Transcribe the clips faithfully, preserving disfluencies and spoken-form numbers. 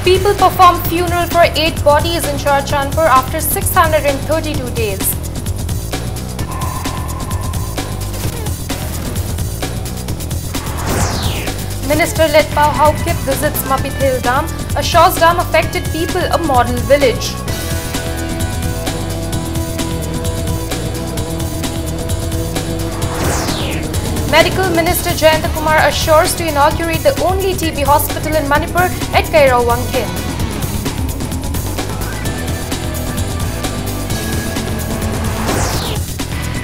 People perform funeral for eight bodies in Churachandpur after six hundred thirty-two days. Minister Letpao Haokip visits Mapithel Dam, a Shaw's Dam affected people, a model village. Medical Minister Jayanta Kumar assures to inaugurate the only T B hospital in Manipur at Kairao Wangkhin.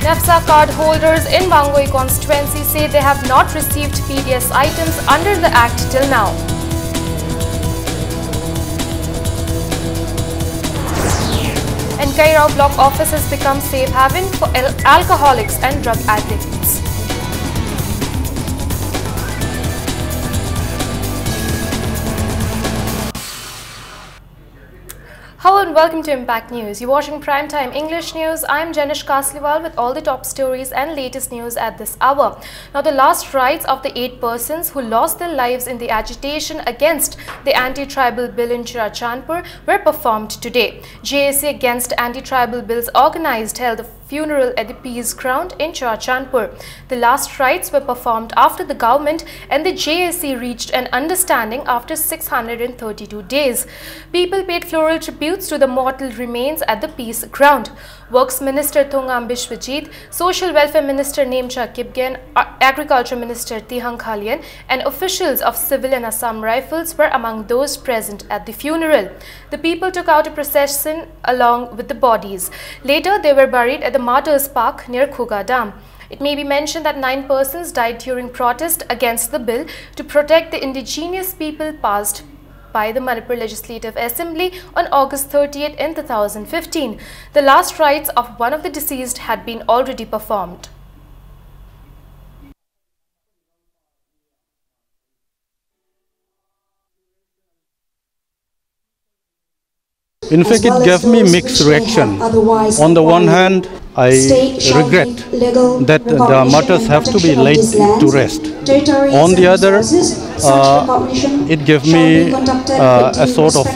NEFSA card holders in Wangoi constituency say they have not received P D S items under the Act till now. And Kairao block office has become safe haven for al- alcoholics and drug addicts. Hello and welcome to Impact News. You're watching Prime Time English News. I'm Jenish Kasliwal with all the top stories and latest news at this hour. Now, the last rites of the eight persons who lost their lives in the agitation against the anti-tribal bill in Churachandpur were performed today. J A C Against Anti-Tribal Bills organized held a funeral at the Peace Ground in Churachandpur. The last rites were performed after the government and the J A C reached an understanding after six hundred thirty-two days. People paid floral tributes to the mortal remains at the Peace Ground. Works Minister Thongam Bishwajit, Social Welfare Minister Nemcha Kipgen, A- Agriculture Minister Tihang Khalian, and officials of Civil and Assam Rifles were among those present at the funeral. The people took out a procession along with the bodies. Later, they were buried at the Martyrs Park near Khuga Dam. It may be mentioned that nine persons died during protest against the bill to protect the indigenous people passed by the Manipur Legislative Assembly on August thirtieth in two thousand fifteen. The last rites of one of the deceased had been already performed. In fact, it gave me mixed reaction. On the one hand, I regret that the martyrs have to be laid to rest. On the other, uh, it gave me uh, a sort of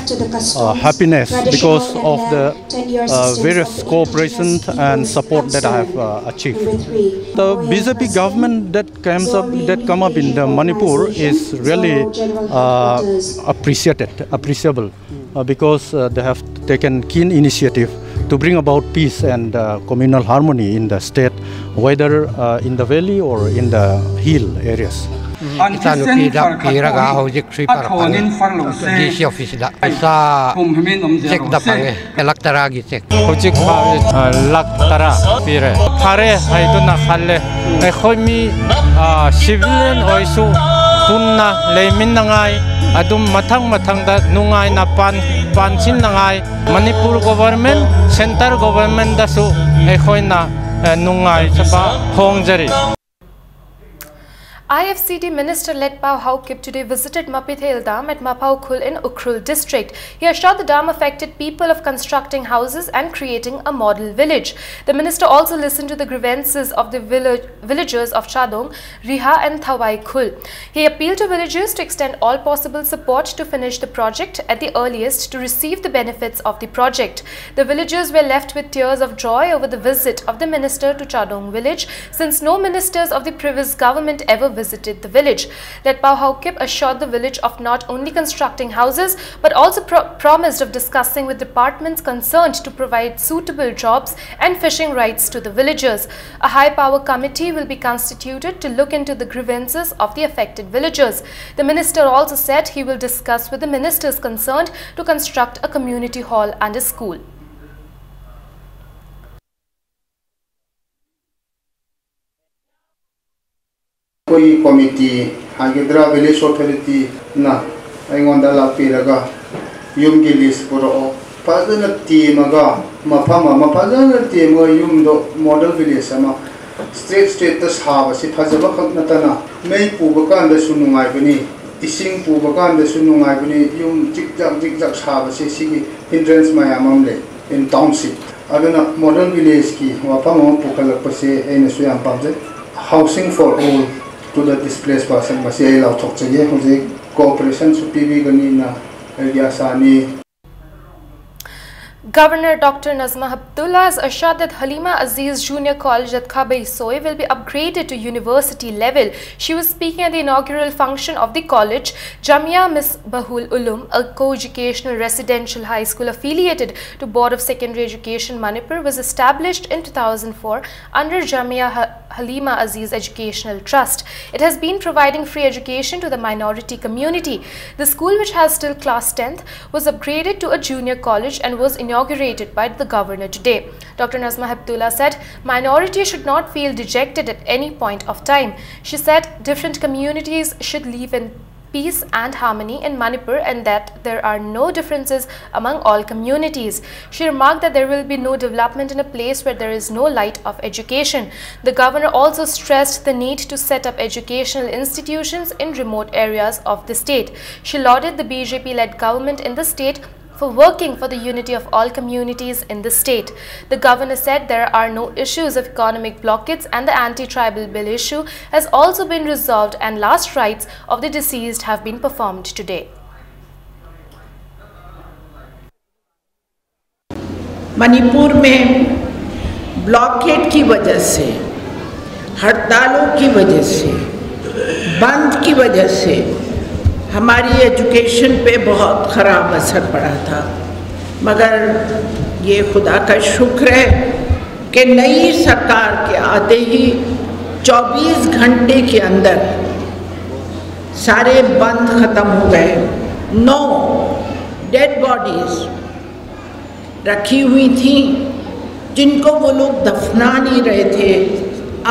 uh, happiness because of the uh, various cooperation and support that I have uh, achieved. The B J P government that comes up, that come up in the Manipur is really uh, appreciated, appreciable, uh, because uh, they have taken keen initiative to bring about peace and uh, communal harmony in the state, whether uh, in the valley or in the hill areas. ꯏꯆꯥꯅꯨꯄꯤꯗ ꯄꯤꯔꯒ ꯍꯧꯖꯤꯛ sweeper ꯐꯪꯉꯦ꯫ ꯗꯤ ꯁꯤ ꯑꯣꯐꯤꯁꯇ ꯄꯩꯁꯥ ꯆꯦꯛꯇ ꯐꯪꯉꯦ꯫ ꯂꯥꯈ ꯇꯔꯥꯒꯤ check. ꯍꯧꯖꯤꯛ ꯐꯥꯎ, ꯑ, ꯂꯥꯈ ꯇꯔꯥ ꯄꯤꯔꯦ꯫ ꯐꯔꯦ ꯍꯥꯏꯗꯨꯅ ꯈꯜꯂꯦ꯫ ꯑꯩꯈꯣꯏ ꯃꯤ, ꯑ, ꯁꯤꯚꯤꯂꯤꯌꯟ ꯑꯣꯏꯁꯨ ꯄꯨꯟꯅ ꯂꯩꯃꯤꯟꯅꯉꯥꯏ, ꯑꯗꯨꯝ ꯃꯊꯪ ꯃꯊꯪꯗ ꯅꯨꯡꯉꯥꯏꯅ ꯄꯥꯟ-, ꯄꯥꯟꯁꯤꯟꯅꯉꯥꯏ ꯃꯅꯤꯄꯨꯔ ꯒꯣꯚꯔꯟꯃꯦꯟꯠ, ꯁꯦꯟꯇꯔ ꯒꯣꯚꯔꯟꯃꯦꯟꯠꯇꯁꯨ ꯑꯩꯈꯣꯏꯅ, ꯑ, ꯅꯨꯡꯉꯥꯏꯖꯕ ꯐꯣꯡꯖꯔꯤ꯫ I F C D Minister Letpao Haokip today visited Mapithel Dam at Maphao Khul in Ukhrul district. He assured the dam affected people of constructing houses and creating a model village. The minister also listened to the grievances of the village, villagers of Chadong, Riha and Thawai Khul. He appealed to villagers to extend all possible support to finish the project at the earliest to receive the benefits of the project. The villagers were left with tears of joy over the visit of the minister to Chadong village, since no ministers of the previous government ever visited the village. Letpao Haokip assured the village of not only constructing houses but also pro- promised of discussing with departments concerned to provide suitable jobs and fishing rights to the villagers. A high power committee will be constituted to look into the grievances of the affected villagers. The minister also said he will discuss with the ministers concerned to construct a community hall and a school. ꯑꯩꯈꯣꯏꯒꯤ committee ꯍꯥꯏꯒꯗ꯭ꯔꯥ, village ꯑꯣꯊꯣꯔꯤꯇꯤꯅ ꯑꯩꯉꯣꯟꯗ ꯂꯥꯛꯄꯤꯔꯒ ꯌꯨꯝꯒꯤ ꯂꯤꯁ ꯄꯨꯔꯛꯑꯣ, ꯐꯖꯅ ꯇꯦꯝꯃꯒ, ꯃꯐꯝ ꯑꯃ ꯐꯖꯅ ꯇꯦꯝꯃꯒ ꯌꯨꯝꯗꯣ ꯃꯣꯗꯦꯜ ꯚꯤꯂꯦꯖ ꯑꯃ ꯁ꯭ꯇ꯭ꯔꯦꯠ ꯁ꯭ꯇ꯭ꯔꯦꯠꯇ ꯁꯥꯕꯁꯤ ꯐꯖꯕ ꯈꯛ ꯅꯠꯇꯅ ꯃꯩ ꯄꯨꯕ ꯀꯥꯟꯗꯁꯨ ꯅꯨꯡꯉꯥꯏꯕꯅꯤ, ꯏꯁꯤꯡ ꯄꯨꯕ ꯀꯥꯟꯗꯁꯨ ꯅꯨꯡꯉꯥꯏꯕꯅꯤ, ꯌꯨꯝ ꯖꯤꯛ ꯖꯥꯛ ꯖꯤꯛ ꯖꯥꯛ ꯁꯥꯕꯁꯦ ꯁꯤꯒꯤ ꯍꯤꯟꯗ꯭ꯔꯦꯟꯁ ꯃꯌꯥꯝ ꯑꯃ ꯂꯩ in township꯫ ꯑꯗꯨꯅ ꯃꯣꯗꯦꯜ ꯚꯤꯂꯦꯖꯀꯤ ꯋꯥꯐꯝ ꯑꯃ ꯄꯨꯈꯠꯂꯛꯄꯁꯦ ꯑꯩꯅꯁꯨ ꯌꯥꯝ ꯄꯥꯝꯖꯩ꯫ Housing for all To the displaced person, ꯃꯁꯤ ꯑꯩ ꯂꯥꯎꯊꯣꯛꯆꯒꯦ꯫ ꯍꯧꯖꯤꯛ cooperation ꯁꯨ ꯄꯤꯕꯤꯒꯅꯤꯅ ꯑꯩꯒꯤ ꯑꯥꯁꯥꯅꯤ꯫ Governor Doctor Najma Heptulla has assured that Halima Aziz Junior College at Khabai Soe will be upgraded to university level. She was speaking at the inaugural function of the college. Jamia Misbahul Ulum, a co-educational residential high school affiliated to Board of Secondary Education Manipur, was established in two thousand four under Jamia Ha- Halima Aziz Educational Trust. It has been providing free education to the minority community. The school, which has till class tenth, was upgraded to a junior college and was inaugurated by the governor today. Doctor Najma Heptulla said minorities should not feel dejected at any point of time. She said different communities should live in peace and harmony in Manipur and that there are no differences among all communities. She remarked that there will be no development in a place where there is no light of education. The governor also stressed the need to set up educational institutions in remote areas of the state. She lauded the B J P led government in the state for working for the unity of all communities in the state. The governor said there are no issues of economic blockades and the anti-tribal bill issue has also been resolved and last rites of the deceased have been performed today. Manipur में blockade की वजह से, हड़तालों की वजह से, बंद की वजह से हमारी एजुकेशन पे बहुत ख़राब असर पड़ा था। मगर ये खुदा का शुक्र है कि नई सरकार के आते ही चौबीस घंटे के अंदर सारे बंद ख़त्म हो गए। नौ डेड बॉडीज रखी हुई थी, जिनको वो लोग दफना नहीं रहे थे।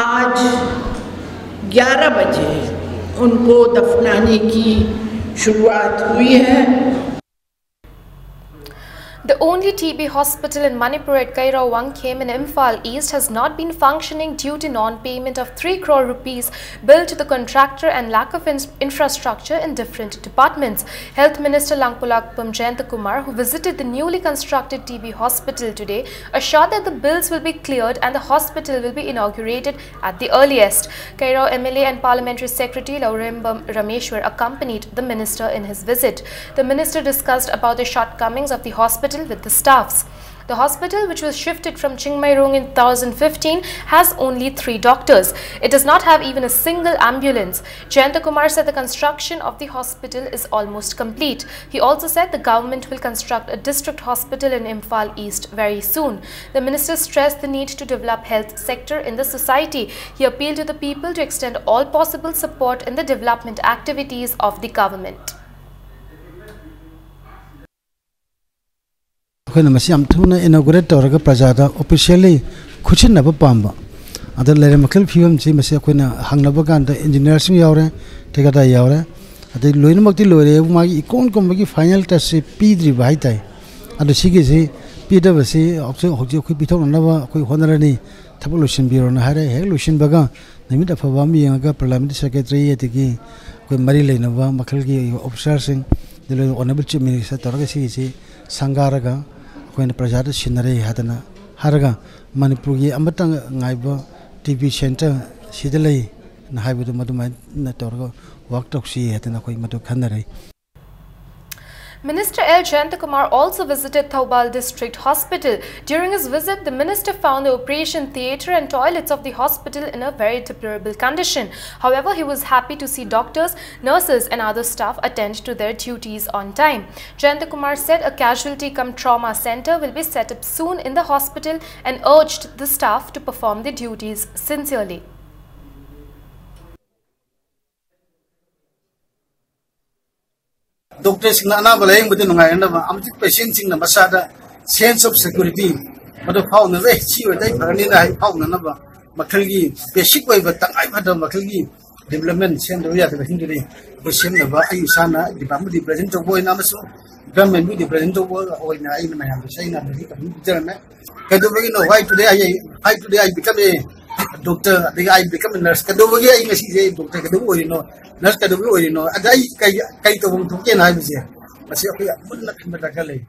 आज ग्यारह बजे उनको दफनाने की शुरुआत हुई है। The only T B hospital in Manipur at Kairao Wangkhem in Imphal East has not been functioning due to non-payment of three crore rupees billed to the contractor and lack of in- infrastructure in different departments. Health Minister Langpulakpam Jayantakumar, who visited the newly constructed T B hospital today, assured that the bills will be cleared and the hospital will be inaugurated at the earliest. Kairao M L A and Parliamentary Secretary Laurembam Ramesh were accompanied the minister in his visit. The minister discussed about the shortcomings of the hospital with the staffs. The hospital, which was shifted from Chingmeirong in two thousand fifteen, has only three doctors. It does not have even a single ambulance. Jayantakumar said the construction of the hospital is almost complete. He also said the government will construct a district hospital in Imphal East very soon. The minister stressed the need to develop health sector in the society. He appealed to the people to extend all possible support in the development activities of the government. ꯑꯩꯈꯣꯏꯅ ꯃꯁꯤ ꯌꯥꯝ ꯊꯨꯅ inaugurate ꯇꯧꯔꯒ ꯄ꯭ꯔꯖꯥꯗ officially ꯈꯨꯠꯁꯤꯟꯅꯕ ꯄꯥꯝꯕ꯫ ꯑꯗ ꯂꯩꯔꯤꯕ ꯃꯈꯜ ꯐꯤꯕꯝꯁꯤ ꯃꯁꯤ ꯑꯩꯈꯣꯏꯅ ꯍꯪꯅꯕ ꯀꯥꯟꯗ ꯏꯟꯖꯤꯅꯤꯌꯥꯔꯁꯤꯡ ꯌꯥꯎꯔꯦ, ꯊꯤꯀꯥꯗꯥꯔ ꯌꯥꯎꯔꯦ, ꯑꯗꯩ ꯂꯣꯏꯅꯃꯛꯇꯤ ꯂꯣꯏꯔꯦ, ꯃꯥꯒꯤ ꯏꯀꯣꯟ ꯀꯣꯟꯕꯒꯤ ꯐꯥꯏꯅꯦꯜ ꯇꯁꯁꯤ ꯄꯤꯗ꯭ꯔꯤꯕ ꯍꯥꯏꯇꯥꯔꯦ꯫ ꯑꯗꯣ ꯁꯤꯒꯤꯁꯤ ꯄꯤꯗꯕꯁꯤ ꯍꯧꯖꯤꯛ ꯍꯧꯖꯤꯛ ꯑꯩꯈꯣꯏ ꯄꯤꯊꯣꯛꯅꯅꯕ ꯑꯩꯈꯣꯏ ꯍꯣꯠꯅꯔꯅꯤ꯫ ꯊꯕꯛ ꯂꯣꯏꯁꯤꯟꯕꯤꯔꯣꯅ ꯍꯥꯏꯔꯦ꯫ ꯍꯦꯛ ꯂꯣꯏꯁꯤꯟꯕꯒ ꯅꯨꯃꯤꯠ ꯑꯐꯕ ꯑꯃ ꯌꯦꯡꯉꯒ ꯄꯥꯔꯂꯤꯌꯥꯃꯦꯟꯇꯔꯤ ꯁꯦꯀ꯭ꯔꯦꯇꯔꯤ ꯑꯗꯒꯤ ꯑꯩꯈꯣꯏ ꯃꯔꯤ ꯂꯩꯅꯕ ꯃꯈꯜꯒꯤ ꯑꯣꯐꯤꯁꯥꯔꯁꯤꯡ, ꯑꯗꯩ ꯂꯣꯏꯅ ꯑꯣꯅꯔꯦꯕꯜ ꯆꯤꯐ ꯃꯤꯅꯤꯁꯇꯔ ꯇꯧꯔꯒ ꯁꯤꯒꯤꯁꯤ ꯁꯪꯒꯥꯔꯒ ꯑꯩꯈꯣꯏꯅ ꯄ꯭ꯔꯖꯥꯗ ꯁꯤꯟꯅꯔꯦ ꯍꯥꯏꯗꯅ ꯍꯥꯏꯔꯒ ꯃꯅꯤꯄꯨꯔꯒꯤ ꯑꯃꯠꯇ ꯉꯥꯏꯕ ꯇꯤ ꯕꯤ ꯁꯦꯟꯇꯔ ꯁꯤꯗ ꯂꯩꯅ ꯍꯥꯏꯕꯗꯨ ꯃꯗꯨꯃꯥꯏꯅ ꯇꯧꯔꯒ ꯋꯥꯛ ꯇꯧꯁꯤ ꯍꯥꯏꯗꯅ ꯑꯩꯈꯣꯏ ꯃꯗꯨ ꯈꯟꯅꯔꯦ꯫ Minister L Jayantakumar also visited Thoubal District Hospital. During his visit, the minister found the operation theatre and toilets of the hospital in a very deplorable condition. However, he was happy to see doctors, nurses, and other staff attend to their duties on time. Jayantakumar said a casualty cum trauma center will be set up soon in the hospital and urged the staff to perform their duties sincerely. ꯗꯣꯛꯇꯔꯁꯤꯡꯅ ꯑꯅꯥꯕ ꯂꯥꯌꯦꯡꯕꯗ ꯅꯨꯡꯉꯥꯏꯅꯅꯕ ꯑꯃꯗꯤ ꯄꯦꯁꯦꯟꯁꯤꯡꯅ ꯃꯁꯥꯗ sense of security ꯃꯗꯨ ꯐꯥꯎꯅꯕ, "ꯑꯦ, ꯁꯤ ꯑꯣꯏꯔꯗꯤ ꯑꯩ ꯐꯔꯅꯤꯅ" ꯍꯥꯏ ꯐꯥꯎꯅꯅꯕ ꯃꯈꯜꯒꯤ basic ꯑꯣꯏꯕ ꯇꯉꯥꯏ ꯐꯗꯕ ꯃꯈꯜꯒꯤ ꯗꯤꯕꯂꯞꯃꯦꯟ ꯁꯦꯝꯗꯕ ꯌꯥꯗꯕꯁꯤꯡꯗꯨꯅꯤ ꯑꯩꯈꯣꯏ ꯁꯦꯝꯅꯕ ꯑꯩ ꯏꯁꯥꯅ ꯗꯤꯄꯥꯔꯠꯃꯦꯟ ꯔꯤꯄ꯭ꯔꯖꯦꯟ ꯇꯧꯕ ꯑꯣꯏꯅ ꯑꯃꯁꯨꯡ ꯒꯚꯔꯟꯃꯦꯟꯕꯨ ꯔꯤꯄ꯭ꯔꯖꯦꯟ ꯇꯧꯕ ꯑꯣꯏꯅ ꯑꯩꯅ ꯃꯌꯥꯝꯗꯁꯨ ꯑꯩꯅ ꯑꯗꯨꯒꯤ complain ꯄꯤꯖꯔꯝꯃꯦ꯫ ꯀꯩꯗꯧꯕꯒꯤꯅꯣ? Why today I, why today I become a doctor, ꯑꯗꯒꯤ I become a nurse? ꯀꯩꯗꯧꯕꯒꯤ ꯑꯩ ꯉꯁꯤꯁꯦ ꯗꯣꯛꯇꯔ ꯀꯩꯗꯧꯕ ꯑꯣꯏꯔꯤꯅꯣ, ꯅꯔꯁ ꯀꯩꯗꯧꯕꯒꯤ ꯑꯣꯏꯔꯤꯅꯣ, ꯑꯗ ꯑꯩ ꯀꯩ, ꯀꯩ ꯇꯧꯐꯝ ꯊꯣꯛꯀꯦꯅ ꯍꯥꯏꯕꯁꯦ, ꯃꯁꯤ ꯑꯩꯈꯣꯏ ꯃꯨꯟꯅ ꯈꯟꯕ ꯗꯔꯀꯥꯔ ꯂꯩ꯫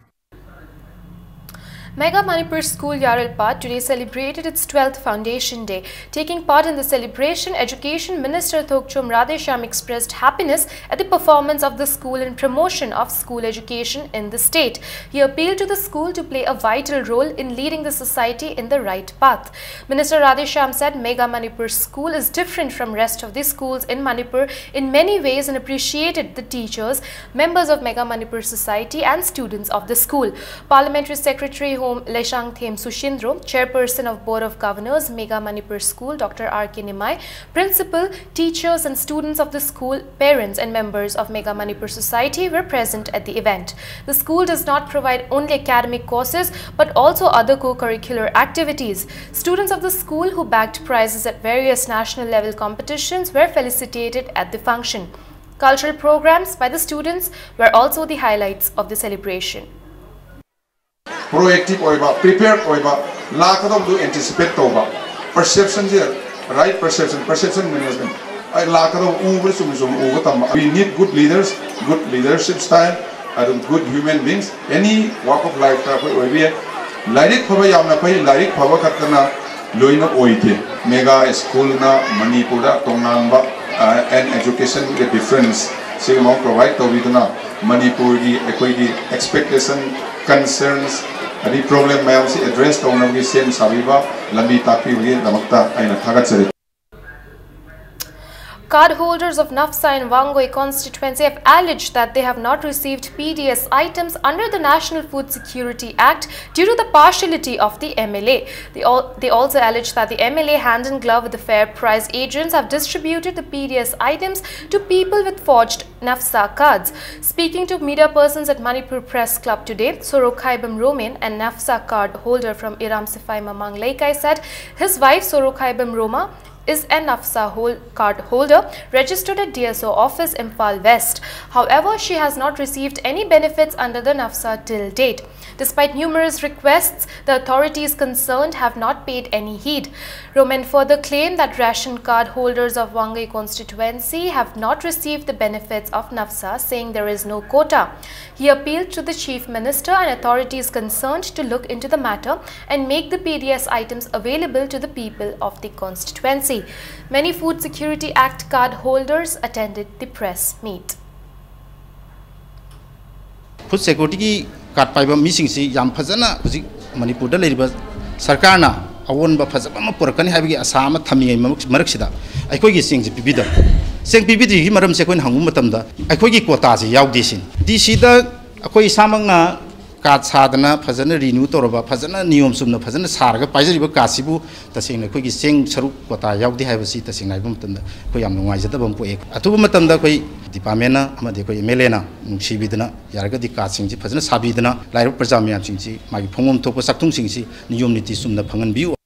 Mega Manipur School Yarulpad today celebrated its twelfth foundation day. Taking part in the celebration, Education Minister Thokchom Radheshyam expressed happiness at the performance of the school in promotion of school education in the state. He appealed to the school to play a vital role in leading the society in the right path. Minister Radheshyam said Mega Manipur School is different from rest of the schools in Manipur in many ways and appreciated the teachers, members of Mega Manipur Society and students of the school. Parliamentary Secretary Home Leshangthem Sushindro, Chairperson of Board of Governors, Mega Manipur School, Doctor R K Nimai, principal, teachers and students of the school, parents and members of Mega Manipur Society were present at the event. The school does not provide only academic courses but also other co-curricular activities. Students of the school who bagged prizes at various national level competitions were felicitated at the function. Cultural programs by the students were also the highlights of the celebration. Proactive ꯑꯣꯏꯕ, prepared ꯑꯣꯏꯕ, ꯂꯥꯛꯀꯗꯧꯕꯗꯨ anticipate ꯇꯧꯕ, perception ꯁꯦ, right perception, perception management, ꯑꯩ ꯂꯥꯛꯀꯗꯧꯕ ꯎꯕꯗ ꯆꯨꯝꯅ ꯆꯨꯝꯅ ꯎꯕ ꯇꯝꯕ꯫ We need good leaders, good leadership style, ꯑꯗꯨ good human beings, any walk of life ꯇ ꯑꯩꯈꯣꯏ ꯑꯣꯏꯕ ꯌꯥꯏ꯫ ꯂꯥꯏꯔꯤꯛ ꯐꯕ ꯌꯥꯝꯅ ꯐꯩ, ꯂꯥꯏꯔꯤꯛ ꯐꯕ ꯈꯛꯇꯅ ꯂꯣꯏꯅ ꯑꯣꯏꯗꯦ꯫ Mega School ꯅ ꯃꯅꯤꯄꯨꯔꯗ ꯇꯣꯉꯥꯟꯕ and education ꯒꯤ difference ꯁꯤꯒꯨꯝꯕ provide ꯇꯧꯕꯤꯗꯨꯅ ꯃꯅꯤꯄꯨꯔꯒꯤ ꯑꯩꯈꯣꯏꯒꯤ expectation, concerns ꯑꯗꯩ problem ꯃꯌꯥꯝꯁꯤ address ꯇꯧꯅꯕꯒꯤ ꯁꯦꯝ ꯁꯥꯕꯤꯕ, ꯂꯝꯕꯤ ꯇꯥꯛꯄꯤꯕꯒꯤꯗꯃꯛꯇ ꯑꯩꯅ ꯊꯥꯒꯠꯆꯔꯤ꯫ Card holders of Nafsa in Wangoi constituency have alleged that they have not received P D S items under the National Food Security Act due to the partiality of the M L A. They, al- they also allege that the M L A, hand in glove with the Fair Price agents, have distributed the P D S items to people with forged Nafsa cards. Speaking to media persons at Manipur Press Club today, Sorokhaibam Romen, an Nafsa card holder from Iram Sifai Mamang Leikai, said his wife Sorokhaibam Roma is a NAFSA hol-, card holder registered at D S O office, Imphal West. However, she has not received any benefits under the NAFSA till date. Despite numerous requests, the authorities concerned have not paid any heed. Roman further claimed that ration card holders of Wangei constituency have not received the benefits of NAFSA, saying there is no quota. He appealed to the Chief Minister and authorities concerned to look into the matter and make the P D S items available to the people of the constituency. Many Food Security Act card holders attended the press meet. Food ꯁꯦꯀ꯭ꯌꯨꯔꯤꯇꯤꯒꯤ card ꯄꯥꯏꯕ ꯃꯤꯁꯤꯡꯁꯤ ꯌꯥꯝ ꯐꯖꯅ ꯍꯧꯖꯤꯛ ꯃꯅꯤꯄꯨꯔꯗ ꯂꯩꯔꯤꯕ ꯁꯔꯀꯥꯔꯅ ꯑꯑꯣꯟꯕ ꯐꯖꯕ ꯑꯃ ꯄꯨꯔꯛꯀꯅꯤ ꯍꯥꯏꯕꯒꯤ ꯑꯥꯁꯥ ꯑꯃ ꯊꯝꯃꯤꯉꯩ ꯃꯔꯛ-, ꯃꯔꯛꯁꯤꯗ ꯑꯩꯈꯣꯏꯒꯤ ꯆꯦꯡꯁꯤ ꯄꯤꯕꯤꯗꯕ꯫ ꯆꯦꯡ ꯄꯤꯕꯤꯗ꯭ꯔꯤꯒꯤ ꯃꯔꯝꯁꯦ ꯑꯩꯈꯣꯏꯅ ꯍꯪꯕ ꯃꯇꯝꯗ ꯑꯩꯈꯣꯏꯒꯤ ꯀꯣꯇꯥꯁꯦ ꯌꯥꯎꯗꯦ ꯁꯤꯅꯤ꯫ ꯗꯤ ꯁꯤꯗ ꯑꯩꯈꯣꯏ ꯏꯁꯥꯃꯛꯅ ꯀꯥꯔꯗ ꯁꯥꯗꯅ ꯐꯖꯅ ꯔꯤꯅ꯭ꯌꯨ ꯇꯧꯔꯕ, ꯐꯖꯅ ꯅꯤꯌꯣꯝ ꯆꯨꯝꯅ ꯐꯖꯅ ꯁꯥꯔꯒ ꯄꯥꯏꯖꯔꯤꯕ ꯀꯥꯔꯗꯁꯤꯕꯨ ꯇꯁꯦꯡꯅ ꯑꯩꯈꯣꯏꯒꯤ ꯆꯦꯡ ꯁꯔꯨꯛ ꯀꯣꯇꯥ ꯌꯥꯎꯗꯦ ꯍꯥꯏꯕꯁꯤ ꯇꯁꯦꯡꯅ ꯍꯥꯏꯕ ꯃꯇꯝꯗ ꯑꯩꯈꯣꯏ ꯌꯥꯝ ꯅꯨꯡꯉꯥꯏꯖꯗꯕ ꯑꯃ ꯄꯣꯛꯑꯦ꯫ ꯑꯊꯨꯕ ꯃꯇꯝꯗ ꯑꯩꯈꯣꯏ ꯗꯤꯄꯥꯔꯠꯃꯦꯟꯅ ꯑꯃꯗꯤ ꯑꯩꯈꯣꯏ ꯑꯦꯝ ꯑꯦꯜ ꯑꯦꯅ ꯅꯨꯡꯁꯤꯕꯤꯗꯅ ꯌꯥꯔꯒꯗꯤ ꯀꯥꯔꯗꯁꯤꯡꯁꯤ ꯐꯖꯅ ꯁꯥꯕꯤꯗꯅ ꯂꯥꯏꯔꯕ ꯄ꯭ꯔꯖꯥ ꯃꯌꯥꯝꯁꯤꯡꯁꯤ ꯃꯥꯒꯤ ꯐꯪꯐꯝ ꯊꯣꯛꯄ ꯆꯥꯛꯊꯨꯡꯁꯤꯡꯁꯤ ꯅꯤꯌꯣꯝ ꯅꯤꯇꯤ ꯆꯨꯝꯅ ꯐꯪꯍꯟꯕꯤꯌꯨ꯫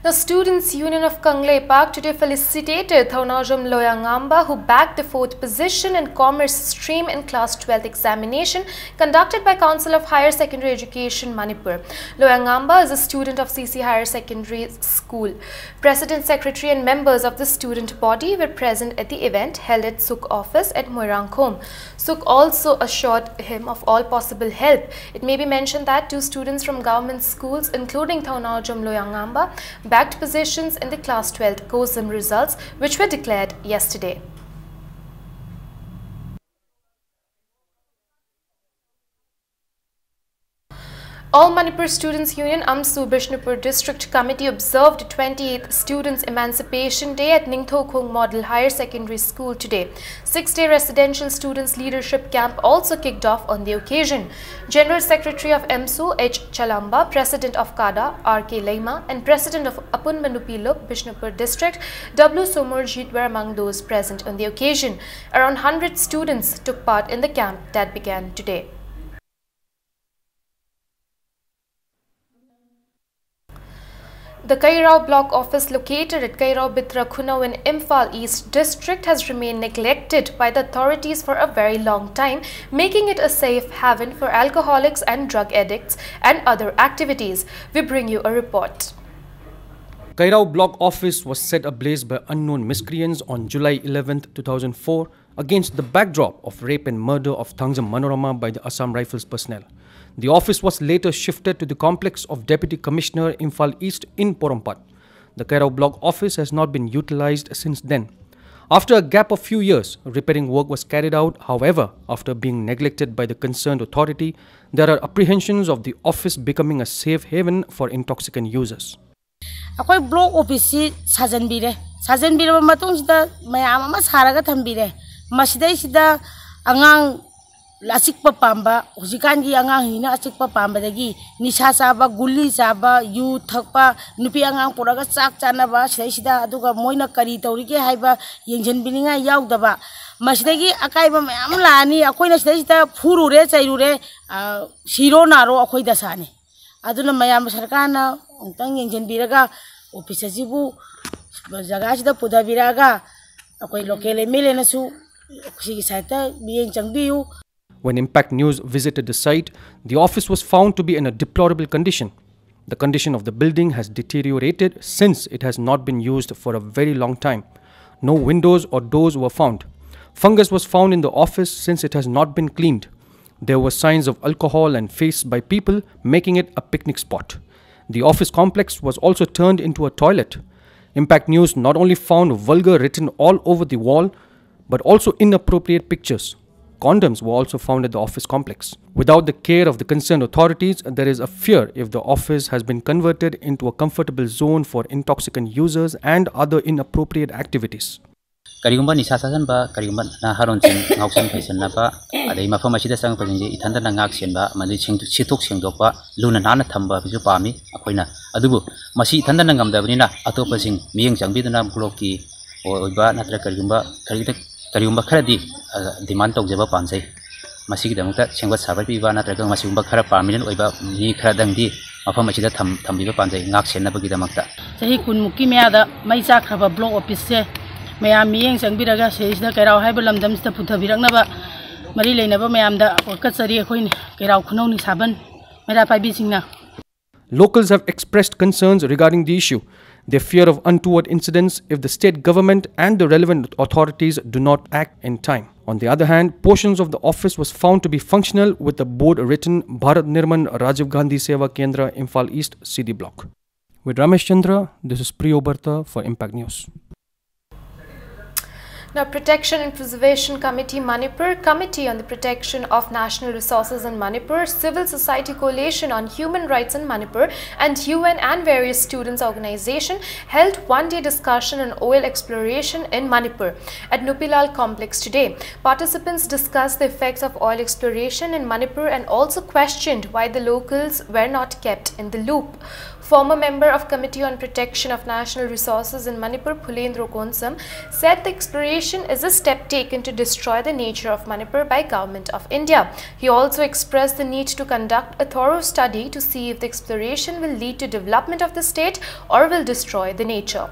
The Students' Union of Kangleipak today felicitated Thaunajom Loyangamba, who bagged the fourth position in Commerce stream in Class twelfth examination conducted by Council of Higher Secondary Education, Manipur. Loyangamba is a student of C C Higher Secondary School. President, secretary, and members of the student body were present at the event held at Suk office at Moirangkhom. Suk also assured him of all possible help. It may be mentioned that two students from government schools, including Thaunajom Loyangamba, bagged positions in the Class twelfth COHSEM results, which were declared yesterday. All Manipur Students' Union, AMSU, Bishnupur District Committee observed twenty-eighth Students' Emancipation Day at Ningthokhong Model Higher Secondary School today. Six-day residential students' leadership camp also kicked off on the occasion. General Secretary of AMSU, H Chalamba, President of CADA, R K Leima, and President of Apunma Nupi Lok, Bishnupur District, W Somorjit, were among those present on the occasion. Around hundred students took part in the camp that began today. The Kairao Block Office, located at Kairao Bitra Khunou in Imphal East District, has remained neglected by the authorities for a very long time, making it a safe haven for alcoholics and drug addicts and other activities. We bring you a report. Kairao Block Office was set ablaze by unknown miscreants on July eleventh, two thousand four, against the backdrop of rape and murder of Thangjam Manorama by the Assam Rifles personnel. The office was later shifted to the complex of Deputy Commissioner Imphal East in Porompat. The Kairao Block Office has not been utilized since then. After a gap of few years, repairing work was carried out. However, after being neglected by the concerned authority, there are apprehensions of the office becoming a safe haven for intoxicant users. ꯑꯩꯈꯣꯏ block ꯑꯣꯐꯤꯁꯁꯤ ꯁꯥꯖꯟꯕꯤꯔꯦ꯫ ꯁꯥꯖꯟꯕꯤꯔꯕ ꯃꯇꯨꯡꯁꯤꯗ ꯃꯌꯥꯝ ꯑꯃ ꯁꯥꯔꯒ ꯊꯝꯕꯤꯔꯦ꯫ ꯃꯁꯤꯗꯩꯁꯤꯗ ꯑꯉꯥꯡ ꯑꯆꯤꯛꯄ ꯄꯥꯝꯕ, ꯍꯧꯖꯤꯛꯀꯥꯟꯒꯤ ꯑꯉꯥꯡꯁꯤꯡꯁꯤꯅ ꯑꯆꯤꯛꯄ ꯄꯥꯝꯕꯗꯒꯤ ꯅꯤꯁꯥ ꯆꯥꯕ, ꯒꯨꯂꯤ ꯆꯥꯕ, ꯌꯨ ꯊꯛꯄ, ꯅꯨꯄꯤ ꯑꯉꯥꯡ ꯄꯨꯔꯒ ꯆꯥꯛ ꯆꯥꯅꯕ, ꯁꯤꯗꯩꯁꯤꯗ ꯑꯗꯨꯒ ꯃꯣꯏꯅ ꯀꯔꯤ ꯇꯧꯔꯤꯒꯦ ꯍꯥꯏꯕ ꯌꯦꯡꯁꯤꯟꯕꯤꯅꯤꯡꯉꯥꯏ ꯌꯥꯎꯗꯕ, ꯃꯁꯤꯗꯒꯤ ꯑꯀꯥꯏꯕ ꯃꯌꯥꯝ ꯑꯃ ꯂꯥꯛꯑꯅꯤ꯫ ꯑꯩꯈꯣꯏꯅ ꯁꯤꯗꯩꯁꯤꯗ ꯐꯨꯔꯨꯔꯦ, ꯆꯩꯔꯨꯔꯦ, ꯑ, ꯁꯤꯔꯣ ꯅꯥꯔꯣ ꯑꯩꯈꯣꯏ ꯗꯁꯥꯅꯤ꯫ ꯑꯗꯨꯅ ꯃꯌꯥꯝ ꯁꯔꯀꯥꯔꯅ ꯑꯃꯨꯛꯇꯪ ꯌꯦꯡꯁꯤꯟꯕꯤꯔꯒ ꯑꯣꯐꯤꯁ ꯑꯁꯤꯕꯨ ꯖꯒꯥꯁꯤꯗ ꯄꯨꯊꯕꯤꯔꯛꯑꯒ ꯑꯩꯈꯣꯏ ꯂꯣꯀꯦꯜ ꯑꯦꯝ ꯑꯦꯜ ꯑꯦꯅꯁꯨ ꯁꯤꯒꯤ ꯁꯥꯏꯠꯇ ꯃꯤꯠꯌꯦꯡ ꯆꯪꯕꯤꯌꯨ꯫ When Impact News visited the site, the office was found to be in a deplorable condition. The condition of the building has deteriorated since it has not been used for a very long time. No windows or doors were found. Fungus was found in the office since it has not been cleaned. There were signs of alcohol and faeces by people, making it a picnic spot. The office complex was also turned into a toilet. Impact News not only found vulgar written all over the wall, but also inappropriate pictures. Condoms were also found at the office complex. Without the care of the concerned authorities, there is a fear if the office has been converted into a comfortable zone for intoxicant users and other inappropriate activities. ꯀꯔꯤꯒꯨꯝꯕ ꯅꯤꯁꯥ ꯆꯥꯁꯤꯟꯕ, ꯀꯔꯤꯒꯨꯝꯕ ꯅꯍꯥꯔꯣꯟꯁꯤꯡ ꯉꯥꯎꯁꯟ ꯐꯩꯁꯟꯅꯕ, ꯑꯗꯩ ꯃꯐꯝ ꯑꯁꯤꯗ ꯆꯪꯉꯛꯄꯁꯤꯡꯁꯦ ꯏꯊꯟꯗꯅ ꯉꯥꯛ ꯁꯦꯟꯕ ꯑꯃꯗꯤ ꯁꯦꯡꯗꯣꯛ-, ꯁꯤꯠꯇꯣꯛ ꯁꯦꯡꯗꯣꯛꯄ, ꯂꯨꯅ ꯅꯥꯟꯅ ꯊꯝꯕ ꯑꯁꯤꯁꯨ ꯄꯥꯝꯃꯤ ꯑꯩꯈꯣꯏꯅ꯫ ꯑꯗꯨꯕꯨ ꯃꯁꯤ ꯏꯊꯟꯗꯅ ꯉꯝꯗꯕꯅꯤꯅ ꯑꯇꯣꯞꯄꯁꯤꯡ ꯃꯤꯠꯌꯦꯡ ꯆꯪꯕꯤꯗꯨꯅ ꯕ꯭ꯂꯣꯛꯀꯤ ꯑꯣꯏꯕ ꯅꯠꯇ꯭ꯔꯒ ꯀꯔꯤꯒꯨꯝꯕ, ꯀꯔꯤꯗ-, ꯀꯔꯤꯒꯨꯝꯕ ꯈꯔꯗꯤ, ꯑ, ꯗꯤꯃꯥꯟ ꯇꯧꯖꯕ ꯄꯥꯝꯖꯩ꯫ ꯃꯁꯤꯒꯤꯗꯃꯛꯇ ꯁꯦꯝꯒꯠ ꯁꯥꯒꯠꯄꯤꯕ ꯅꯠꯇ꯭ꯔꯒ ꯃꯁꯤꯒꯨꯝꯕ ꯈꯔ ꯄꯥꯔꯃꯤꯅꯦꯟ ꯑꯣꯏꯕ ꯃꯤ ꯈꯔꯗꯪꯗꯤ ꯃꯐꯝ ꯑꯁꯤꯗ ꯊꯝ- ꯊꯝꯕꯤꯕ ꯄꯥꯝꯖꯩ, ꯉꯥꯛ ꯁꯦꯟꯅꯕꯒꯤꯗꯃꯛꯇ꯫ ꯆꯍꯤ ꯀꯨꯟꯃꯨꯛꯀꯤ ꯃꯌꯥꯗ ꯃꯩ ꯆꯥꯛꯈ꯭ꯔꯕ ꯕ꯭ꯂꯣꯛ ꯑꯣꯐꯤꯁꯁꯦ ꯃꯌꯥꯝ ꯃꯤꯠꯌꯦꯡ ꯆꯪꯕꯤꯔꯒ ꯁꯤꯗꯩꯁꯤꯗ ꯀꯩꯔꯥꯎ ꯍꯥꯏꯕ ꯂꯝꯗꯝꯁꯤꯗ ꯄꯨꯊꯕꯤꯔꯛꯅꯕ ꯃꯔꯤ ꯂꯩꯅꯕ ꯃꯌꯥꯝꯗ ꯋꯥꯀꯠꯆꯔꯤ꯫ ꯑꯩꯈꯣꯏꯅ ꯀꯩꯔꯥꯎ ꯈꯨꯅꯧ ꯅꯤꯡꯁꯥꯕꯟ ꯃꯩꯔꯥ ꯄꯥꯏꯕꯤꯁꯤꯡꯅ꯫ Locals have expressed concerns regarding the issue. They fear of untoward incidents if the state government and the relevant authorities do not act in time. On the other hand, portions of the office was found to be functional with the board written Bharat Nirman Rajiv Gandhi Seva Kendra, Imphal East, C D Block. With Ramesh Chandra, this is Priyo Barta for Impact News. Now, Protection and Preservation Committee Manipur, Committee on the Protection of National Resources in Manipur, Civil Society Coalition on Human Rights in Manipur, and U N and various students' organization held one-day discussion on oil exploration in Manipur at Nupilal Complex today. Participants discussed the effects of oil exploration in Manipur and also questioned why the locals were not kept in the loop. Former member of Committee on Protection of National Resources in Manipur, Phulendro Konsam, said the exploration is a step taken to destroy the nature of Manipur by Government of India. He also expressed the need to conduct a thorough study to see if the exploration will lead to development of the state or will destroy the nature.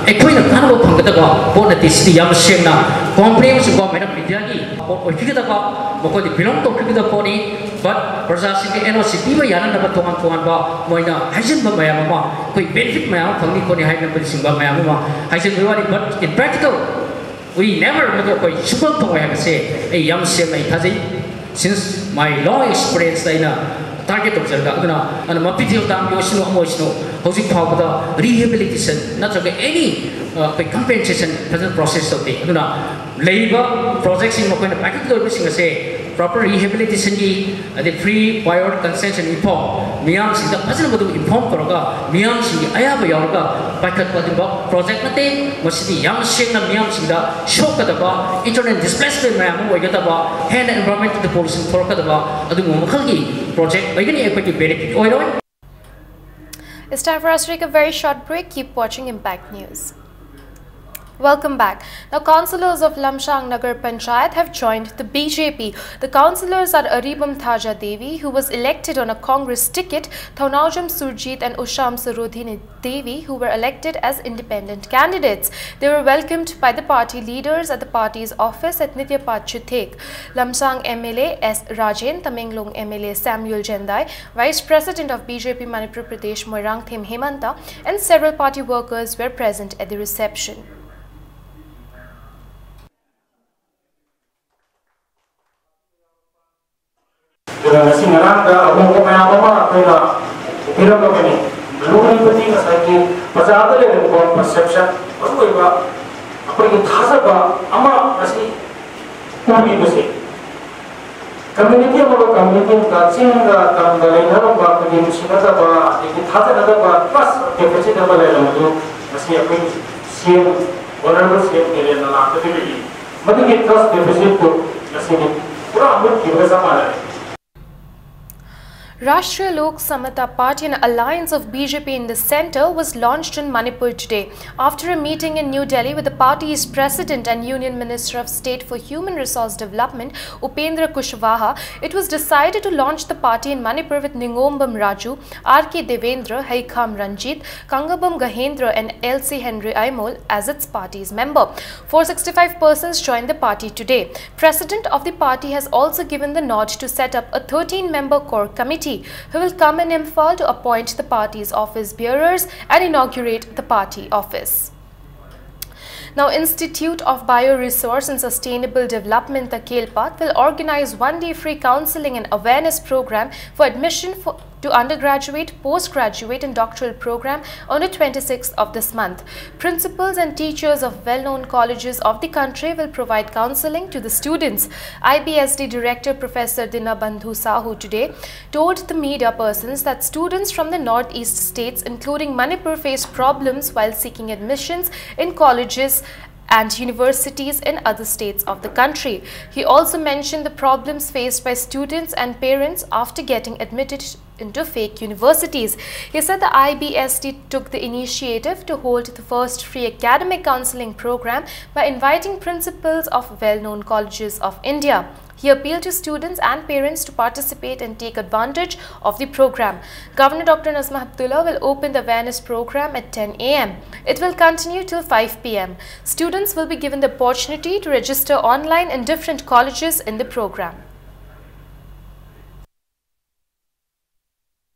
ꯑꯩꯈꯣꯏꯅ ꯀꯥꯟꯅꯕ ꯐꯪꯒꯗꯕ ꯄꯣꯠ ꯅꯠꯇꯦ꯫ ꯁꯤꯗꯤ ꯌꯥꯝ ꯁꯦꯡꯅ complainꯁꯤꯡꯀꯣ, madam, ꯃꯤꯗꯤꯌꯥꯒꯤ ꯄꯣꯠ ꯑꯣꯏꯕꯤꯒꯗꯕ, ꯃꯈꯣꯏꯗ belong ꯇꯧꯕꯤꯒꯗꯕ ꯄꯣꯠꯅꯤ꯫ But ꯄ꯭ꯔꯖꯥꯁꯤꯡꯒꯤ NOC ꯄꯤꯕ ꯌꯥꯅꯅꯕ ꯇꯣꯉꯥꯟ ꯇꯣꯉꯥꯟꯕ ꯃꯣꯏꯅ ꯍꯥꯏꯖꯤꯟꯕ ꯃꯌꯥꯝ ꯑꯃ, ꯑꯩꯈꯣꯏ benefit ꯃꯌꯥꯝ ꯑꯃ ꯐꯪꯅꯤ ꯈꯣꯠꯅꯤ ꯍꯥꯏꯅꯕꯅꯆꯤꯡꯕ ꯃꯌꯥꯝ ꯑꯃ ꯍꯥꯏꯖꯤꯟꯕꯒꯤ ꯋꯥꯅꯤ꯫ But in practical, we never, ꯃꯗꯨ ꯑꯩꯈꯣꯏ ꯁꯨꯡꯐꯪ ꯐꯪꯉꯣꯏ ꯍꯥꯏꯕꯁꯦ ꯑꯩ ꯌꯥꯝ ꯁꯦꯡꯅ ꯑꯩ ꯊꯥꯖꯩ꯫ Since my long experience ꯑꯩꯅ target ꯇꯧꯖꯔꯒ, ꯑꯗꯨꯅ, ꯑꯗꯨꯅ ꯃꯄꯤꯊꯦꯜ ꯇꯥꯡꯕꯤ ꯑꯣꯏꯁꯅꯨ, ꯑꯃ ꯑꯣꯏꯁꯅꯨ, ꯍꯧꯖꯤꯛ ꯐꯥꯎꯕꯗ rehabilitation ꯅꯠꯇ꯭ꯔꯒ any, ꯑ, ꯑꯩꯈꯣꯏ compensation ꯐꯖꯅ process ꯇꯧꯗꯦ꯫ ꯑꯗꯨꯅ ꯂꯩꯔꯤꯕ projectꯁꯤꯡ ꯃꯈꯣꯏꯅ ꯄꯥꯏꯈꯠꯀꯗꯧꯔꯤꯕꯁꯤꯡ ꯑꯁꯦ proper rehabilitationꯒꯤ, ꯑꯗꯩ free prior consent and inform, ꯃꯤꯌꯥꯝꯁꯤꯡꯗ ꯐꯖꯅ ꯃꯗꯨ inform ꯇꯧꯔꯒ, ꯃꯤꯌꯥꯝꯁꯤꯡꯒꯤ ꯑꯌꯥꯕ ꯌꯥꯎꯔꯒ ꯄꯥꯏꯈꯠꯄ ꯑꯗꯨꯒꯨꯝꯕ project ꯅꯠꯇꯦ꯫ ꯃꯁꯤꯗꯤ ꯌꯥꯝ ꯁꯦꯡꯅ ꯃꯤꯌꯥꯝꯁꯤꯡꯗ ꯁꯣꯛꯀꯗꯕ, internal displacement ꯃꯌꯥꯝ ꯑꯃ ꯑꯣꯏꯒꯗꯕ, ꯍꯦꯟꯅ environmental pollution ꯊꯣꯛꯂꯛꯀꯗꯕ ꯑꯗꯨꯒꯨꯝꯕ ꯃꯈꯜꯒꯤ project ꯑꯣꯏꯒꯅꯤ꯫ ꯑꯩꯈꯣꯏꯒꯤ benefit ꯑꯣꯏꯔꯣꯏ꯫ It's time for us to take a very short break. Keep watching Impact News. Welcome back. Now, councillors of Lamshang Nagar Panchayat have joined the B J P. The councillors are Aribam Thaja Devi, who was elected on a Congress ticket, Thaonaojam Surjit and Usham Sarodhini Devi, who were elected as independent candidates. They were welcomed by the party leaders at the party's office at Nityapat Chuthek. Lamshang M L A S Rajen, Tamenglong M L A Samuel Jendai, Vice President of B J P Manipur Pradesh Moirangthem Hemanta, and several party workers were present at the reception. ꯑꯗꯨꯅ ꯉꯁꯤ ꯉꯔꯥꯡꯗ ꯑꯍꯣꯡꯕ ꯃꯌꯥꯝ ꯑꯃ ꯑꯩꯈꯣꯏꯅ ꯎꯕꯤꯔꯝꯃꯒꯅꯤ꯫ ꯂꯨꯔꯤꯕꯗꯤ ꯉꯁꯥꯏꯒꯤ ꯄ꯭ꯔꯖꯥꯗ ꯂꯩꯔꯝꯕ perception, ꯃꯔꯨꯑꯣꯏꯕ ꯑꯩꯈꯣꯏꯒꯤ ꯊꯥꯖꯕ ꯑꯃ ꯉꯁꯤ ꯎꯕꯤꯕꯁꯦ꯫ Community ꯑꯃꯒ community ꯑꯃꯒ, ꯆꯤꯡꯒ ꯇꯝꯒ ꯂꯩꯅꯔꯝꯕ ꯑꯩꯈꯣꯏꯒꯤ ꯅꯨꯡꯁꯤꯅꯗꯕ, ꯑꯗꯒꯤ ꯊꯥꯖꯅꯗꯕ, trust deficit ꯑꯃ ꯂꯩꯔꯝꯕꯗꯨ ꯉꯁꯤ ꯑꯩꯈꯣꯏ C M, Honorable C M ꯕꯤꯔꯦꯟꯅ ꯂꯥꯛꯄꯗꯒꯤ ꯃꯗꯨꯒꯤ trust deficitꯇꯨ ꯉꯁꯤꯗꯤ ꯄꯨꯔꯥ ꯃꯨꯠꯈꯤꯕꯒ ꯆꯞ ꯃꯥꯟꯅꯔꯦ꯫ Rashtriya Lok Samata Party, an alliance of B J P in the centre, was launched in Manipur today. After a meeting in New Delhi with the party's president and Union Minister of State for Human Resource Development, Upendra Kushwaha, it was decided to launch the party in Manipur with Ningombam Raju, R K Devendra, Heikham Ranjit, Kangabam Gahendra, and L C Henry Aimol as its party's member. Four sixty-five persons joined the party today. President of the party has also given the nod to set up a thirteen-member core committee who will come in Imphal to appoint the party's office bearers and inaugurate the party office. Now, Institute of Bioresource and Sustainable Development, the Kelpat, will organize one-day free counseling and awareness program for admission for, to undergraduate, postgraduate, and doctoral program on the twenty-sixth of this month. Principals and teachers of well-known colleges of the country will provide counseling to the students. I B S D Director Professor Dinabandhu Sahu today told the media persons that students from the northeast states, including Manipur, face problems while seeking admissions in colleges and universities in other states of the country. He also mentioned the problems faced by students and parents after getting admitted into fake universities. He said the I B S T took the initiative to hold the first free academic counseling program by inviting principals of well-known colleges of India. He appealed to students and parents to participate and take advantage of the program. Governor Doctor Nazma Heptulla will open the awareness program at ten a m. It will continue till five p m. Students will be given the opportunity to register online in different colleges in the program.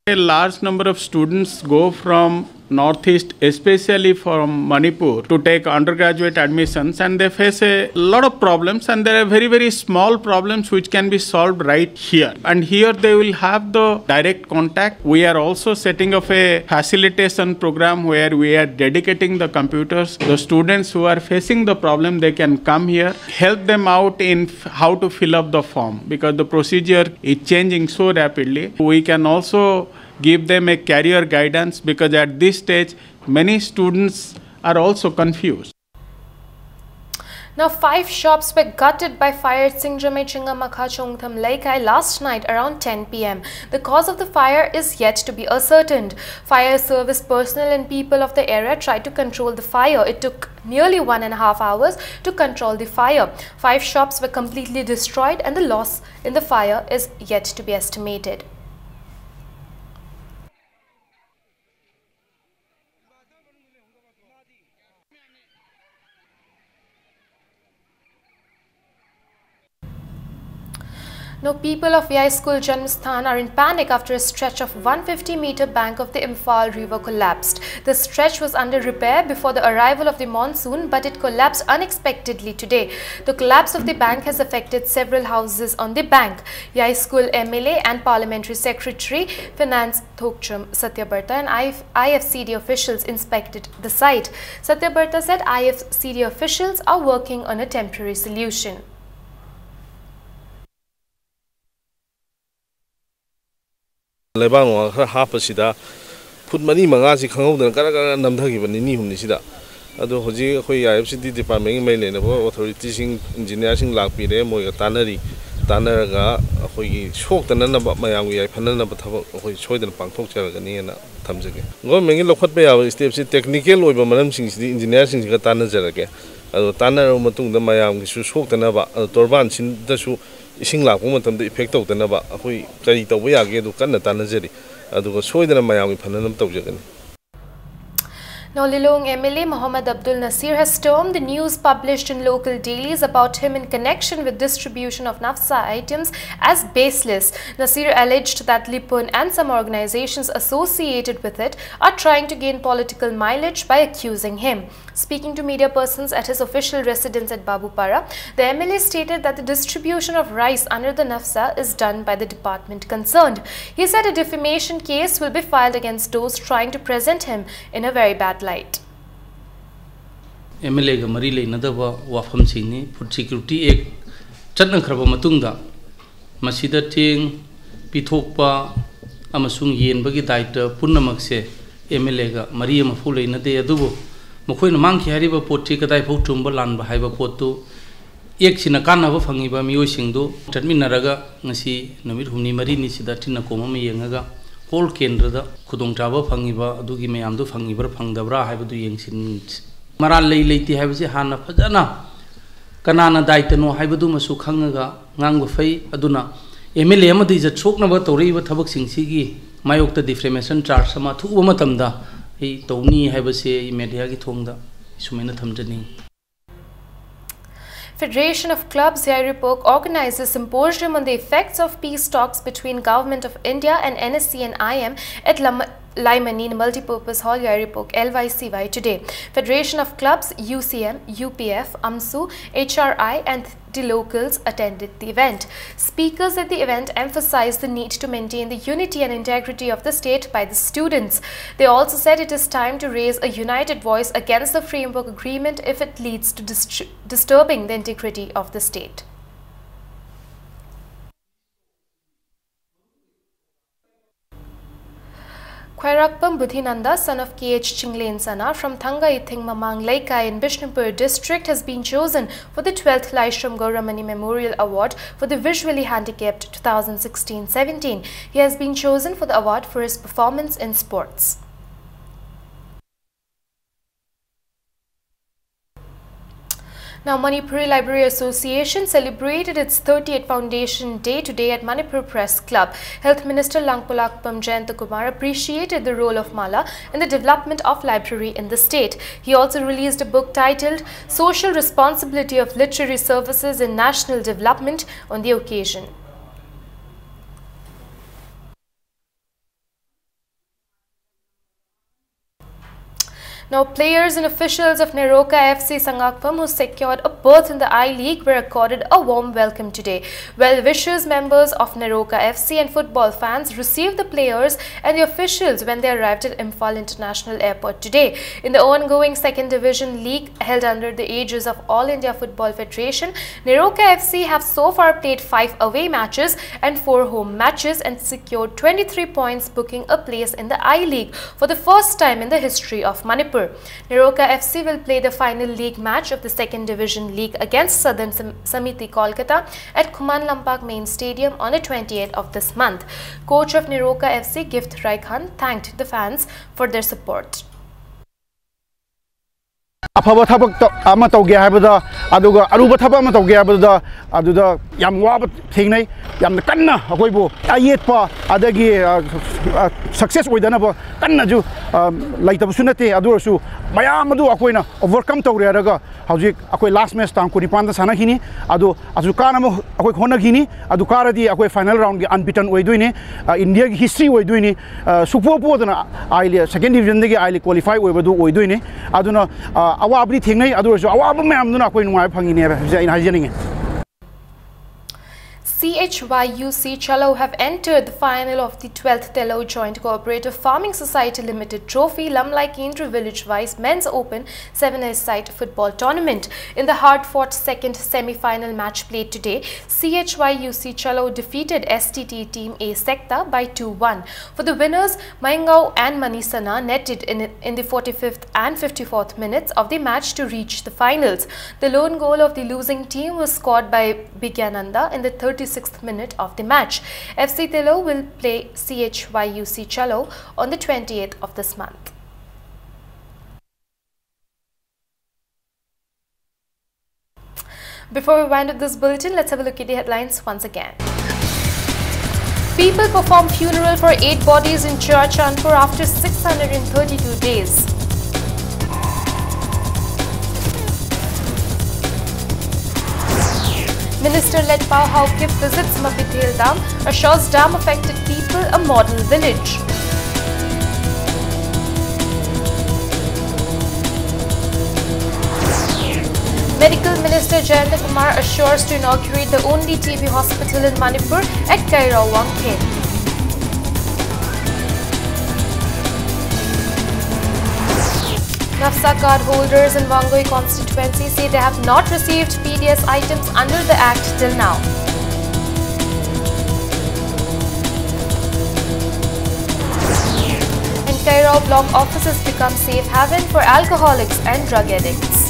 A large number of students go from Northeast, especially from Manipur, to take undergraduate admissions, and they face a lot of problems, and there are very, very small problems which can be solved right here. And here they will have the direct contact. We are also setting up a facilitation program where we are dedicating the computers. The students who are facing the problem, they can come here, help them out in f- how to fill up the form, because the procedure is changing so rapidly. We can also give them a career guidance, because at this stage many students are also confused. Now, five shops were gutted by fire at Singjamei Chingamakha Chongtham Leikai last night around ten p m. The cause of the fire is yet to be ascertained. Fire service personnel and people of the area tried to control the fire. It took nearly one and a half hours to control the fire. Five shops were completely destroyed, and the loss in the fire is yet to be estimated. Now, people of Yai School Janmasthan are in panic after a stretch of one fifty meter bank of the Imphal River collapsed. The stretch was under repair before the arrival of the monsoon, but it collapsed unexpectedly today. The collapse of the bank has affected several houses on the bank. Yai School M L A and Parliamentary Secretary Finance Thokchom Satyabarta and I F C D officials inspected the site. Satyabarta said I F C D officials are working on a temporary solution. ꯂꯩꯕꯥꯛ ꯅꯨꯡꯕꯥꯛ ꯈꯔ ꯍꯥꯞꯄꯁꯤꯗ food ꯃꯔꯤ ꯃꯉꯥꯁꯤ ꯈꯪꯍꯧꯗꯅ ꯀꯔ ꯀꯔ ꯅꯝꯊꯈꯤꯕ ꯅꯤꯅꯤ ꯍꯨꯝꯅꯤꯁꯤꯗ꯫ ꯑꯗꯣ ꯍꯧꯖꯤꯛ ꯑꯩꯈꯣꯏ ꯑꯥꯏ ꯑꯦꯐ ꯁꯤ ꯗꯤ ꯗꯤꯄꯥꯔꯠꯃꯦꯟꯒꯤ ꯃꯔꯤ ꯂꯩꯅꯕ ꯑꯣꯊꯣꯔꯤꯇꯤꯁꯤꯡ, ꯏꯟꯖꯤꯅꯤꯌꯥꯔꯁꯤꯡ ꯂꯥꯛꯄꯤꯔꯦ, ꯃꯣꯏꯒ ꯇꯥꯟꯅꯔꯤ꯫ ꯇꯥꯟꯅꯔꯒ ꯑꯩꯈꯣꯏꯒꯤ ꯁꯣꯛꯇꯅꯅꯕ, ꯃꯌꯥꯝꯒꯤ ꯌꯥꯏꯐꯅꯅꯕ ꯊꯕꯛ ꯑꯩꯈꯣꯏ ꯁꯣꯏꯗꯅ ꯄꯥꯡꯊꯣꯛꯆꯔꯒꯅꯤꯅ ꯊꯝꯖꯒꯦ꯫ ꯒꯣꯔꯃꯦꯟꯒꯤ ꯂꯧꯈꯠꯄ ꯌꯥꯕ ꯁ꯭ꯇꯦꯞꯁꯤ ꯇꯦꯛꯅꯤꯀꯦꯜ ꯑꯣꯏꯕ ꯃꯔꯝꯁꯤꯡꯁꯤꯗꯤ ꯏꯟꯖꯤꯅꯤꯌꯥꯔꯁꯤꯡꯁꯤꯒ ꯇꯥꯟꯅꯖꯔꯒꯦ꯫ ꯑꯗꯣ ꯇꯥꯟꯅꯔꯕ ꯃꯇꯨꯡꯗ ꯃꯌꯥꯝꯒꯤꯁꯨ ꯁꯣꯛꯇꯅꯕ, ꯑꯗꯣ ꯇꯣꯔꯕꯥꯟꯁꯤꯗꯁꯨ ꯏꯁꯤꯡ ꯂꯥꯛꯄ ꯃꯇꯝꯗ ꯏꯐꯦꯛ ꯇꯧꯗꯅꯕ ꯑꯩꯈꯣꯏ ꯀꯔꯤ ꯇꯧꯕ ꯌꯥꯒꯦ ꯑꯗꯨ ꯀꯟꯅ ꯇꯥꯟꯅꯖꯔꯤ꯫ ꯑꯗꯨꯒ ꯁꯣꯏꯗꯅ ꯃꯌꯥꯝꯒꯤ ꯐꯅꯅꯕ ꯇꯧꯖꯒꯅꯤ꯫ Now, Lilong M L A Mohammad Abdul Nasir has stormed the news published in local dailies about him in connection with distribution of Nafsa items as baseless. Nasir alleged that Lipun and some organizations associated with it are trying to gain political mileage by accusing him. Speaking to media persons at his official residence at Babupara, the M L A stated that the distribution of rice under the Nafsa is done by the department concerned. He said a defamation case will be filed against those trying to present him in a very bad light. M L ꯑꯦꯒ ꯃꯔꯤ ꯂꯩꯅꯗꯕ ꯋꯥꯐꯝꯁꯤꯡꯅꯤ꯫ Food security ꯑꯦꯛ ꯆꯠꯅꯈ꯭ꯔꯕ ꯃꯇꯨꯡꯗ ꯃꯁꯤꯗ ꯆꯦꯡ ꯄꯤꯊꯣꯛꯄ ꯑꯃꯁꯨꯡ ꯌꯦꯟꯕꯒꯤ ꯗꯥꯏꯇ ꯄꯨꯝꯅꯃꯛꯁꯦ M L ꯑꯦꯒ ꯃꯔꯤ ꯑꯃꯐꯥꯎ ꯂꯩꯅꯗꯦ꯫ ꯑꯗꯨꯕꯨ ꯃꯈꯣꯏꯅ ꯃꯥꯡꯈꯤ ꯍꯥꯏꯔꯤꯕ ꯄꯣꯠꯁꯤ ꯀꯗꯥꯏꯐꯥꯎ ꯆꯨꯝꯕ ꯂꯥꯟꯕ ꯍꯥꯏꯕ ꯄꯣꯠꯇꯨ ꯑꯦꯛꯁꯤꯅ ꯀꯥꯟꯅꯕ ꯐꯪꯉꯤꯕ ꯃꯤꯑꯣꯏꯁꯤꯡꯗꯨ ꯆꯠꯃꯤꯟꯅꯔꯒ ꯉꯁꯤ ꯅꯨꯃꯤꯠ ꯍꯨꯝꯅꯤ ꯃꯔꯤꯅꯤꯁꯤꯗ ꯊꯤꯟꯅ ꯀꯣꯝ ꯑꯃ ꯌꯦꯡꯉꯒ ꯍꯣꯜ ꯀꯦꯟꯗ꯭ꯔꯗ ꯈꯨꯗꯣꯡꯆꯥꯕ ꯐꯪꯉꯤꯕ ꯑꯗꯨꯒꯤ ꯃꯌꯥꯝꯗꯨ ꯐꯪꯉꯤꯕ꯭ꯔꯥ ꯐꯪꯗꯕ꯭ꯔꯥ ꯍꯥꯏꯕꯗꯨ ꯌꯦꯡꯁꯤꯟꯁꯤ꯫ ꯃꯔꯥꯜ ꯂꯩ ꯂꯩꯇꯦ ꯍꯥꯏꯕꯁꯤ ꯍꯥꯟꯅ ꯐꯖꯅ ꯀꯅꯥꯅ ꯗꯥꯏꯇꯅꯣ ꯍꯥꯏꯕꯗꯨꯃꯁꯨ ꯈꯪꯉꯒ ꯉꯥꯡꯕ ꯐꯩ꯫ ꯑꯗꯨꯅ ꯑꯦꯝ ꯑꯦꯜ ꯑꯦ ꯑꯃꯗ ꯏꯖꯠ ꯁꯣꯛꯅꯕ ꯇꯧꯔꯛꯏꯕ ꯊꯕꯛꯁꯤꯡꯁꯤꯒꯤ ꯃꯥꯌꯣꯛꯇ ꯗꯤꯐꯦꯃꯦꯁꯟ ꯆꯥꯔꯖ ꯑꯃ ꯑꯊꯨꯕ ꯃꯇꯝꯗ ꯑꯩ ꯇꯧꯅꯤ ꯍꯥꯏꯕꯁꯦ ꯑꯩ ꯃꯦꯗꯤꯌꯥꯒꯤ ꯊꯣꯡꯗ ꯁꯨꯃꯥꯏꯅ ꯊꯝꯖꯅꯤꯡꯏ꯫ Federation of Clubs Yairipok organizes symposium on the effects of peace talks between Government of India and N S C N I M at Lam- Laimani Multipurpose Hall, Yairipok, L Y C Y today. Federation of Clubs, U C M, U P F, AMSU, H R I and the locals attended the event. Speakers at the event emphasized the need to maintain the unity and integrity of the state by the students. They also said it is time to raise a united voice against the framework agreement if it leads to dist- disturbing the integrity of the state. Khairakpam Budhinanda, son of K H Chinglen Sana, from Thanga Ithing Mamang Leikai in Bishnupur district, has been chosen for the twelfth Laishram Gauramani Memorial Award for the Visually Handicapped two thousand sixteen seventeen. He has been chosen for the award for his performance in sports. Now, Manipuri Library Association celebrated its thirtieth Foundation Day today at Manipur Press Club. Health Minister Langpulakpam Jayantakumar appreciated the role of Mala in the development of library in the state. He also released a book titled Social Responsibility of Literary Services in National Development on the occasion. Now, players and officials of Neroka F C Sangakpam, who secured a berth in the I League, were accorded a warm welcome today. Well wishers, members of Neroka F C, and football fans received the players and the officials when they arrived at Imphal International Airport today. In the ongoing Second Division League, held under the aegis of All India Football Federation, Neroka F C have so far played five away matches and four home matches and secured twenty-three points, booking a place in the I League for the first time in the history of Manipur. Neroka F C will play the final league match of the Second Division League against Southern Sam- Samiti Kolkata at Khuman Lampak Main Stadium on the twenty-eighth of this month. Coach of Neroka F C, Gift Raikhan, thanked the fans for their support. ꯑꯐꯕ ꯊꯕꯛ ꯑꯃ ꯇꯧꯒꯦ ꯍꯥꯏꯕꯗ, ꯑꯗꯨꯒ ꯑꯔꯨꯕ ꯊꯕꯛ ꯑꯃ ꯇꯧꯒꯦ ꯍꯥꯏꯕꯗ, ꯑꯗꯨꯗ ꯌꯥꯝ ꯋꯥꯕ ꯊꯦꯡꯅꯩ꯫ ꯌꯥꯝꯅ ꯀꯟꯅ ꯑꯩꯈꯣꯏꯕꯨ ꯑꯌꯦꯠꯄ, ꯑꯗꯒꯤ ꯁꯛꯁꯦꯁ ꯑꯣꯏꯗꯅꯕ ꯀꯟꯅꯁꯨ ꯂꯩꯇꯕꯁꯨ ꯅꯠꯇꯦ꯫ ꯑꯗꯨ ꯑꯣꯏꯔꯁꯨ ꯃꯌꯥꯝ ꯑꯗꯨ ꯑꯩꯈꯣꯏꯅ ꯑꯣꯚꯔꯀꯝ ꯇꯧꯔꯦ ꯍꯥꯏꯔꯒ ꯍꯧꯖꯤꯛ ꯑꯩꯈꯣꯏ ꯂꯥꯁ ꯃꯦꯠꯆ ꯇꯥꯡ ꯀꯨꯟꯅꯤꯄꯥꯟꯗ ꯁꯥꯟꯅꯈꯤꯅꯤ꯫ ꯑꯗꯨ ꯑꯁꯨ ꯀꯥꯅꯕ ꯑꯩꯈꯣꯏ ꯍꯣꯠꯅꯈꯤꯅꯤ꯫ ꯑꯗꯨ ꯀꯥꯔꯗꯤ ꯑꯩꯈꯣꯏ ꯐꯥꯏꯅꯦꯜ ꯔꯥꯎꯟꯒꯤ ꯑꯟꯕꯤꯇꯟ ꯑꯣꯏꯗꯣꯏꯅꯤ꯫ ꯏꯟꯗꯤꯌꯥꯒꯤ ꯍꯤꯁꯇ꯭ꯔꯤ ꯑꯣꯏꯗꯣꯏꯅꯤ꯫ ꯁꯨꯛꯄꯣ ꯄꯣꯗꯅ ꯑꯥꯏ ꯂꯤ ꯁꯦꯀꯦꯟ ꯗꯤꯕꯤꯖꯟꯗꯒꯤ ꯑꯥꯏ ꯂꯤ ꯀ꯭ꯋꯥꯂꯤꯐꯥꯏ ꯑꯣꯏꯕꯗꯨ ꯑꯣꯏꯗꯣꯏꯅꯤ꯫ ꯑꯗꯨꯅ ꯑꯋꯥꯕꯗꯤ ꯊꯦꯡꯅꯩ, ꯑꯗꯨ ꯑꯣꯏꯔꯁꯨ ꯑꯋꯥꯕ ꯃꯌꯥꯝꯗꯨꯅ ꯑꯩꯈꯣꯏ ꯅꯨꯡꯉꯥꯏꯕ ꯐꯪꯉꯤꯅꯦ ꯍꯥꯏꯕꯁꯦ ꯑꯩꯅ ꯍꯥꯏꯖꯅꯤꯡꯉꯤ꯫ C H Y U C Chalo have entered the final of the twelfth Telo Joint Cooperative Farming Society Limited Trophy Lamlai Kendra Village Wise Men's Open seven-a-side football tournament. In the hard-fought second semi-final match played today, C H Y U C Chalo defeated S T T Team A Sekta by two one. For the winners, Maingao and Manisana netted in, in the forty-fifth and fifty-fourth minutes of the match to reach the finals. The lone goal of the losing team was scored by Bigyananda in the thirty-sixth minute of the match. F C Telo will play C H Y U C Chalo on the twentieth of this month. Before we wind up this bulletin, let's have a look at the headlines once again. People perform funeral for eight bodies in Churachandpur after six hundred thirty-two days. Minister Letpao Haokip visits Mapithel Dam, assures dam affected people a model village. Medical Minister Jayanta Kumar assures to inaugurate the only T B hospital in Manipur at Kairao Wangkhe. NAFSA card holders in Wangoi constituency say they have not received P D S items under the Act till now. And Kairao block offices become safe haven for alcoholics and drug addicts.